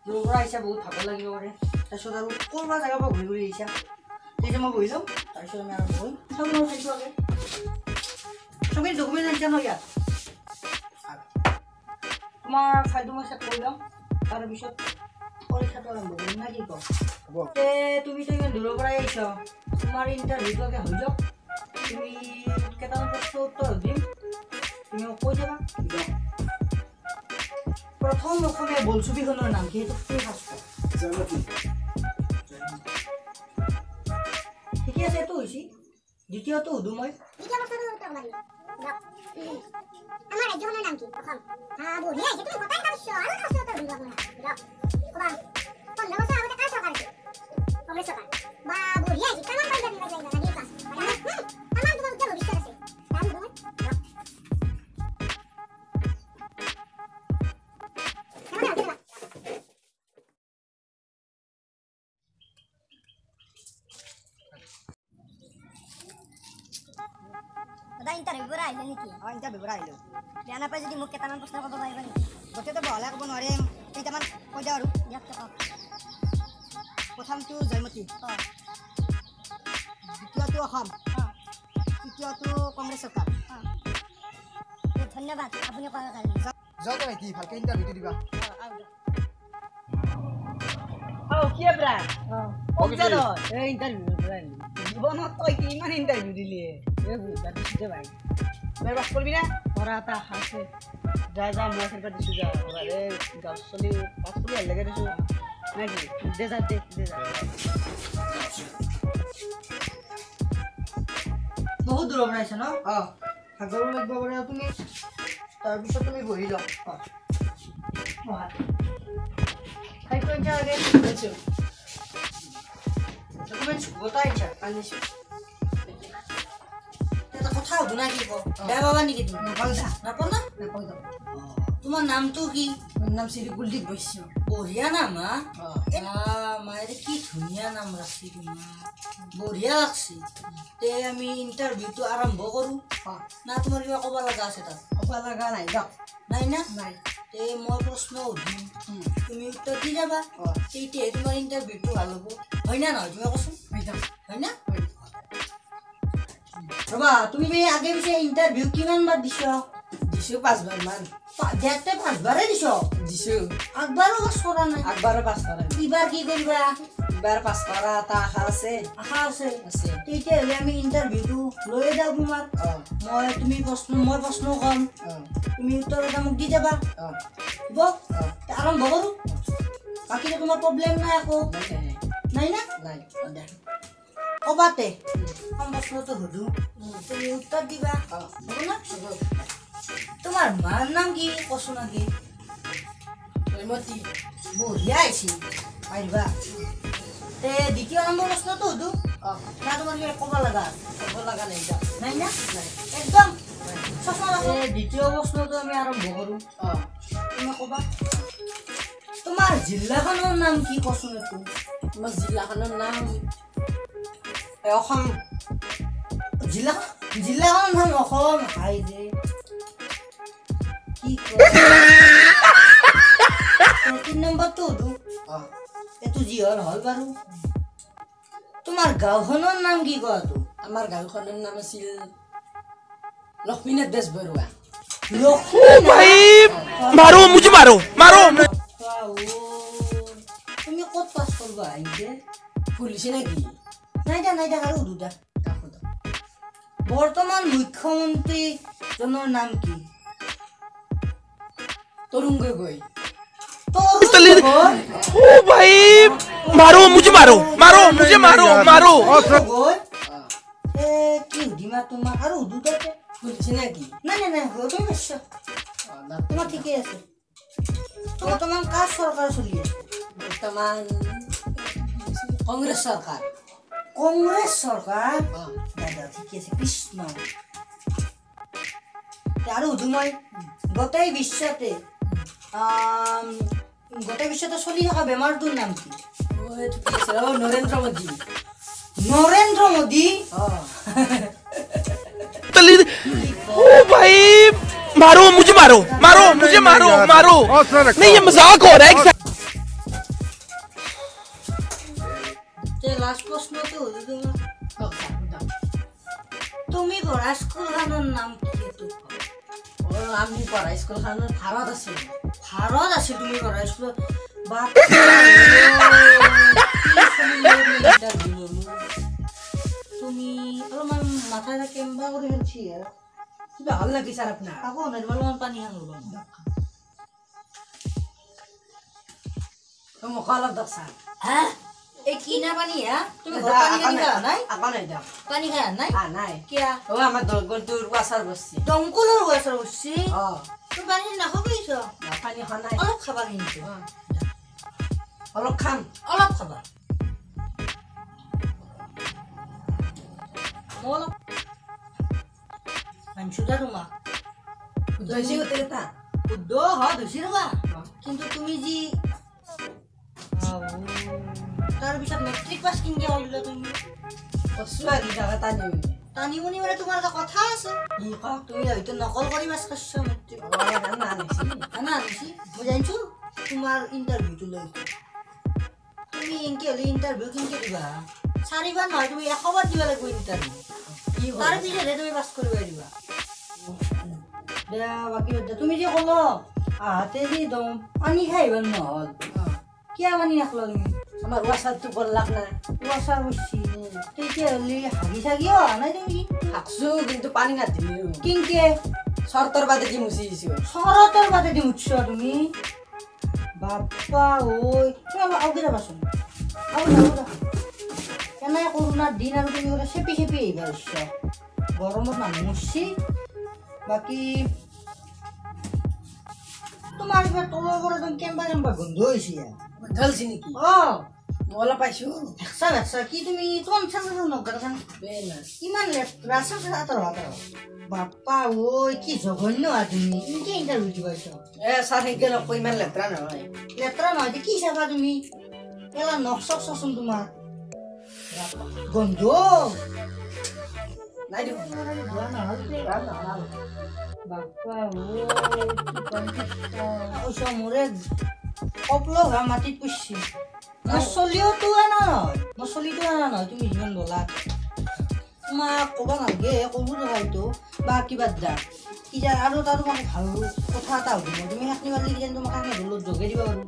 দূৰৰ পৰা আহিছা, বহুত ভাগৰ লাগিব পাৰে। তাৰপিছত আৰু ক'ৰবাৰ জেগাৰ পৰা ঘূৰি ঘূৰি আহিছা। তেতিয়া মই বহি লওঁ, তাৰপিছত আমি আৰম্ভ কৰিম। চাওঁ মই খাইছোঁ আগে। চবেই ডকুমেণ্ট আনিছা ন ইয়াত? তোমাৰ ফাইলটো মই চেক কৰি লওঁ, তাৰপিছত পৰীক্ষাটো আৰম্ভ কৰিম না কি কওঁ? তে তুমিতো ইমান দূৰৰ পৰাই আহিছ, তোমাৰ ইণ্টাৰভিউটো আগে হৈ যাওক। তুমি কেইটামান প্ৰশ্ন উত্তৰ দিম, তুমি মোক কৈ যাবা। প্ৰথম অসমীয়া বোলছবিখনৰ নাম কি? সেইটো তুমি ফাৰ্ষ্ট কোৱা। জয়মতী। ঠিকে আছে, এইটো হৈছে। দ্বিতীয়টো সুধো মই। দ্বিতীয় প্ৰশ্নটোৰ উত্তৰ ক'বা দিয়ক। আমাৰ ৰাজ্যখনৰ নাম কি? অসম। হা, বঢ়িয়া হৈছে, তুমি গোটাই এটা বিশ্ব আৰু এটা প্ৰশ্নৰ উত্তৰ সুধিব আপোনাক। দিয়ক, ক'বা 15 বছৰ আগতে কাৰ চৰকাৰ আছিল? কংগ্ৰেছ চৰকাৰ। বা বঢ়িয়া হৈছে, তামাম পাৰিবা তুমি, পাৰিবা, লাগি পাছ। তামাম তোমাৰ উজ্জ্বল ভৱিষ্যত আছে। দাম সুধো মই। দিয়ক। দাদা, ইণ্টাৰভিউ পৰা আহিলে নেকি? অঁ, ইণ্টাৰভিউ পৰা আহিলোঁ। বেয়া নাপায় যদি মোক কেইটামান প্ৰশ্ন ক'ব পাৰিব নেকি? গোটেইটো বহলাই ক'ব নোৱাৰিম, কেইটামান কৈ দিওঁ আৰু। দিয়ক তো, কওক। প্ৰথমটো জয়মতী, অঁ। দ্বিতীয়টো অসম, অঁ। তৃতীয়টো কংগ্ৰেছ চৰকাৰ। অঁ, ধন্যবাদ আপুনি কোৱাৰ কাৰণে। যোৱা ভাইটি, ভালকৈ ইণ্টাৰভিউটো দিবা। জীৱনত তই কিমান ইণ্টাৰভিউ দিলি? এই ভাই, তই পাছ কৰিবি না? কৰা এটা আশা আছে। যা যা, মই আশীৰ্বাদ দিছোঁ, যা। এই গাঁৱৰ ছোৱালী পাছ কৰি ভাল লাগে দিছোঁ নে কি? দে যা, দে দে যা। বহুত দূৰৰ পৰা আহিছা ন? অঁ, ভাগৰো লাগিব পাৰে তুমি। তাৰপিছত তুমি বহি যাওঁ। অঁ, বহা। ফাইলটো আনিছা আগে? আনিছোঁ। ডকুমেণ্টছ গোটাই আনিছা? আনিছোঁ। এটা কথা সুধো না কি কওঁ? বেয়া পাবা নেকি তুমি? নাপাওঁ যা। নাপাওঁ না? নাপাওঁ যা। তোমাৰ নামটো কি? মোৰ নাম শ্ৰী কুলদীপ বৈশ্য। বঢ়িয়া নাম। হা, মায়েৰে কি ধুনীয়া নাম ৰাখছি তোমাৰ, বঢ়িয়া লাগছি। তে আমি ইণ্টাৰভিউটো আৰম্ভ কৰোঁ না তোমাৰ কিবা ক'ব লগা আছে তাত? ক'ব লগা নাই দিয়ক। নাই না? নাই। তে মই প্ৰশ্ন সুধিম, তুমি উত্তৰ দি যাবা, তেতিয়াহে তোমাৰ ইণ্টাৰভিউটো ভাল হ'ব। হয় না নহয় তুমি কচোন? হয় না? ৰ'বা, তুমি আগে পিছে ইণ্টাৰভিউ কিমান বাৰ দিছ? দিছোঁ পাঁচবাৰমান। দেখতে পাঁচবাৰে দিছ? দিছোঁ। একবাৰো পাছ কৰা নাই? একবাৰো পাছ কৰা নাই। এইবাৰ কি কৰিবা? এইবাৰ পাছ কৰা এটা আশা আছে। আশা আছে? আছে। তেতিয়াহ'লে আমি ইণ্টাৰভিউটো লৈয়ে যাওঁ তোমাৰ। মই তুমি প্ৰশ্ন, মই প্ৰশ্ন ক'ম, তুমি উত্তৰ এটা মোক দি যাবা। হ'ব? আৰম্ভ কৰোঁ। বাকী তোমাৰ প্ৰব্লেম নাই আকৌ? নাই না? নাই। দে ক'বাতে প্ৰশ্নটো সুধো, তুমি উত্তৰ দিবা, হ'ব না? তোমাৰ মাৰ নাম কি কচোন আগে? জয়মতী। বঢ়িয়া আহিছে, পাৰিবা। তে দ্বিতীয় নম্বৰ প্ৰশ্নটো সুধো না তোমাৰ কিবা ক'ব লগা? ক'ব লগা নাই। নাই না? একদম চশমা। দ্বিতীয় প্ৰশ্নটো আমি আৰম্ভ কৰোঁ। তুমি ক'বা, তোমাৰ জিলাখনৰ নাম কি কচোন এইটো? আমাৰ জিলাখনৰ নাম অসম। জিলা, জিলাখনৰ নাম অসম? হাই দে, কি 3 নম্বৰটো সুধো। এইটো যি হ'ল হ'ল বাৰু। তোমাৰ গাঁওখনৰ নাম কি কোৱাটো? আমাৰ গাঁওখনৰ নাম আছিল লক্ষ্মীনাথ বেজবৰুৱা। লক্ষ্মী মাৰো মুঝে, মাৰো মাৰো। তুমি ক'ত পাছ কৰবা আহিছে? ভুল হৈছে নেকি? নাই দা, নাই দা, আৰু সুধো দা। বৰ্তমান মুখ্যমন্ত্ৰীজনৰ নাম কি? তৰুণ গগৈ। ओ भाई, मारो मुझे, मारो मारो मुझे, मारो मारो। গগৈ। কি সুধিম আৰু তোমাক? আৰু সুধো তাতে। ভুল হৈছে নেকি? নাই নাই নাই, তুমি পাৰছ, তোমাৰ ঠিকেই আছে। বৰ্তমান কাৰ চৰকাৰ চলি আছে? বৰ্তমান কংগ্ৰেছ চৰকাৰ। কংগ্ৰেছ চৰকাৰ। দাদা, ঠিকে আছে। কৃষ্ণ। আৰু সুধো মই, গোটেই বিশ্বতে চলি থকা বেমাৰটোৰ নাম কি? নৰেন্দ্ৰ মোদী। নৰেন্দ্ৰ মোদী। ओ भाई, मारो मुझे, मारो मारो मुझे, मारो मारो। नहीं, ये मजाक हो रहा है। তোমাক। তুমি পঢ়া স্কুলখনৰ নাম কি? আমি পঢ়া স্কুলখনৰ ভাৰত আছিল। ভাৰত আছিল তুমি পঢ়া স্কুলত? তুমি অলপমান মাথা কেম্বা কৰি ফেলছি। কিবা হ'ল নেকি ছাৰ আপোনাৰ? আকৌ নাই, অলপমান পানী খাম ৰ'বা। মোক অলপ দিয়ক ছাৰ। হা, এই কিনা পানী? হা, তুমি ঘৰত পানী খাই নাই? আকৌ নাই দিয়ক। পানী খাই নাই? নাই। কিয়া? অ' আমাৰ দমকলটোৰ ৱাছাৰ বসছি। দমকলৰ ৱাছাৰ বসছি? অঁ। তুমি পানী নাখাব? পানী খোৱা নাই। অলপ খাবা কিন্তু। অলপ খাম। অলপ খাবা। মই অলপ মানছো দা তোমাক। ধুইছি গোটেইকেইটা? শুদ্ধ হয়, ধুইছি ৰ'বা। কিন্তু তুমি যি তাৰপিছত মেট্ৰিক পাছ কেনেকৈ কৰিলা তুমি? কৰছো আৰু কিবাকে টানি। টানি মুনি মানে তোমাৰ এটা কথা আছে। কি কওক? তুমি হয়তো নকল কৰি পাছ কৰছ মেট্ৰিক। আনা আনিছি, মই জানিছো তোমাৰ ইণ্টাৰভিউটো লৈ। তুমি এনকে হ'লে ইণ্টাৰভিউ কেনেকে দিবা? চাৰিবাৰ নহয়, তুমি 100 বাৰ দিব লাগিব ইণ্টাৰভিউ, তাৰপিছতহে তুমি পাছ কৰিব পাৰিবা। দে বাকী বাদ দে। তুমি যে ক'ল আহাতে যে পানী খাই আহিব নহ'ল, কিয় পানী নাখলা তুমি? আমাৰ ৱাছাৰটো বললাক না। ৱাছাৰ বসছি? তেতিয়াহ'লে হাগি চাগিও অহা নাই তুমি? হাগছো, কিন্তু পানী নাদিলো। কিনকে? চৰ্তৰ বাদে দি মুচি দিছো। চৰতৰ বাদে দি মুচছ তুমি? বাপ্পা ঐ, তুমি অলপ আউগে যাবাচোন। আউ যা। কেনে কৰোণাৰ দিন আৰু তুমি বোলে চেপি চেপি আহিবা হৈছ। গৰমত মানুহ মৰছি। বাকী তোমাৰ এইবাৰ তলৰ পৰা একদম কেম্বা কেম্বা গোন্ধ হৈছে। গোন্ধ হৈছে নেকি? অঁ। মই অলপ পাইছো। ভেকচা ভেকচা কি তুমি? তোমাৰ নগাৰখন ইমান লেতেৰা। চাচা, আঁতৰ আঁতৰ। বাপ্পা ঐ, কি জঘন্য তুমি! এনেকে ইণ্টাৰভিউ দিব আহিছ? এ ছাৰ, সেনকে নকয়, ইমান লেতেৰা নহয়। লেতেৰা নহয়, কি চাবা তুমি? এলা নখ চখ চাচোন, তোমাৰ গোন্ধ। নাই দেখোন। ধোৱা নহ'ল। বাপ্পা ঐ, কৈছ মোৰে কপল ঘা মাটিত পৰিছে। মই চলিওতো আনা নহয়, মই চলিটো আনা নহয়। তুমি যিমান বলা তোমাক ক'ব নালাগে, ক'লো তথাপিতো। বা কিবা দা কিজান আৰু এটা তোমাক ভাল কথা এটা সুধিম। তুমি সেইখিনি পাৰিলে কিজানি তোমাক আমি দলত জগাই দিব পাৰোঁ।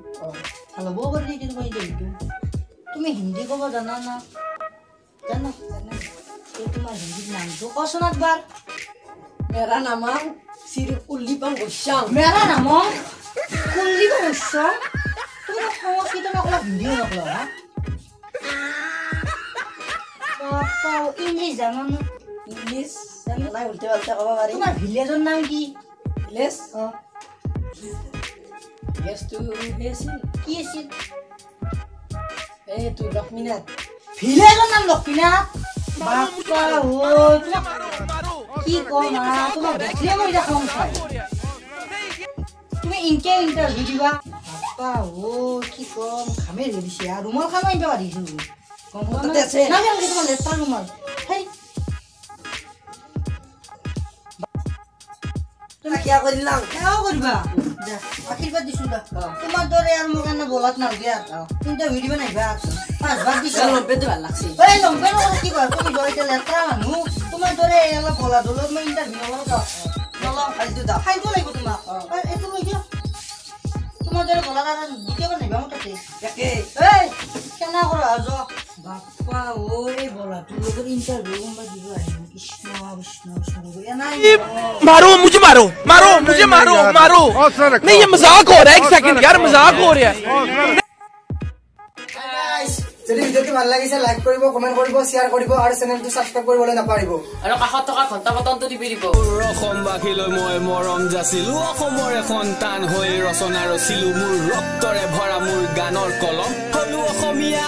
ভাল হ'বও পাৰে নেকি তোমাৰ ইণ্টাৰভিউটো। তুমি হিন্দী ক'ব জানা না? জানা? এই তোমাৰ হিন্দীত নামটো কচোন একবাৰ। মেৰা নাম শ্ৰী কুলদীপম গোস্বামী। মেৰা নাম কুলদীপ গোস্বামী? তুমি সংস্কৃত নকলা, হিন্দীও নকলা, হা? ইংলিছ জানা না? ইংলিছ নাই, উল্টে পাল্টে ক'ব পাৰি। তোমাৰ ভিলেজৰ নাম কি? ভিলেজ? অঁ। ভিলেজটো সেই আছিল। কি আছিল? এইটো লক্ষ্মীনাথ। ভিলেজৰ নাম লক্ষ্মীনাথ? বাপ্পা ঐ, তোমাক কি কম, তোমাক দেখিলে মই এতিয়া খং খাই। তুমি ইনকে ইণ্টাৰভিউ দিবা? বাপ্পা ঐ, কি কম, ঘামে ধৰিছে। আৰু ৰুমাল খানো আনিব পাৰিছো। গম পোৱা তাতে আছে। নাই তোমাৰ লেতেৰা ৰুমাল। হেই, তুমি কিয় কৰিলাম? সেৱাও কৰিবা। দে, আশীৰ্বাদ দিছো দা। তোমাৰ দৰে আৰু মোৰ কাৰণে বলাত নালাগে। ইণ্টাৰভিউ দিব নাহিবা। পাঁচবাৰ দিছো। লম্পেটো ভাল লাগছে। এই লম্পেনৰ কথা কি কয়? তুমি এতিয়া লেতেৰা মানুহ, তোমাৰ দৰে অলপ বলা দলত মই ইণ্টাৰভিউ নলওঁ। যাওঁ নলওঁ। ফাইলটো দাও। ফাইলটো লাগিব তোমাক। এইটো লৈ যোৱা। তোমাৰ দৰে বলা আৰু দ্বিতীয়বাৰ নাহিবা মোৰ তাতে। একে। এই কেনে কৰা যোৱা। বাপ্পা ঐ, এই বলাটোৰ লগত ইণ্টাৰভিউ কোনোবা দিব আহিব? কৃষ্ণ কৃষ্ণ কৃষ্ণ। এনাই मारो मुझे, मारो मारो मुझे, मारो मारो। नहीं, ये मजाक हो रहा है। एक सेकंड यार, मजाक हो रहा है। যদি ভিডিঅ'টো ভাল লাগিছে, লাইক কৰিব, কমেণ্ট কৰিব, শ্বেয়াৰ কৰিব আৰু চেনেলটো ছাবস্ক্ৰাইব কৰিবলৈ নাপাহৰিব। আৰু কাষত থকা ঘণ্টা বটনটো টিপি দিব। অসমবাসীলৈ মই মৰম যাচিলো। অসমৰে সন্তান হৈ ৰচনা ৰচিলো। মোৰ ৰক্তৰে ভৰা মোৰ গানৰ কলম। হলো অসমীয়া।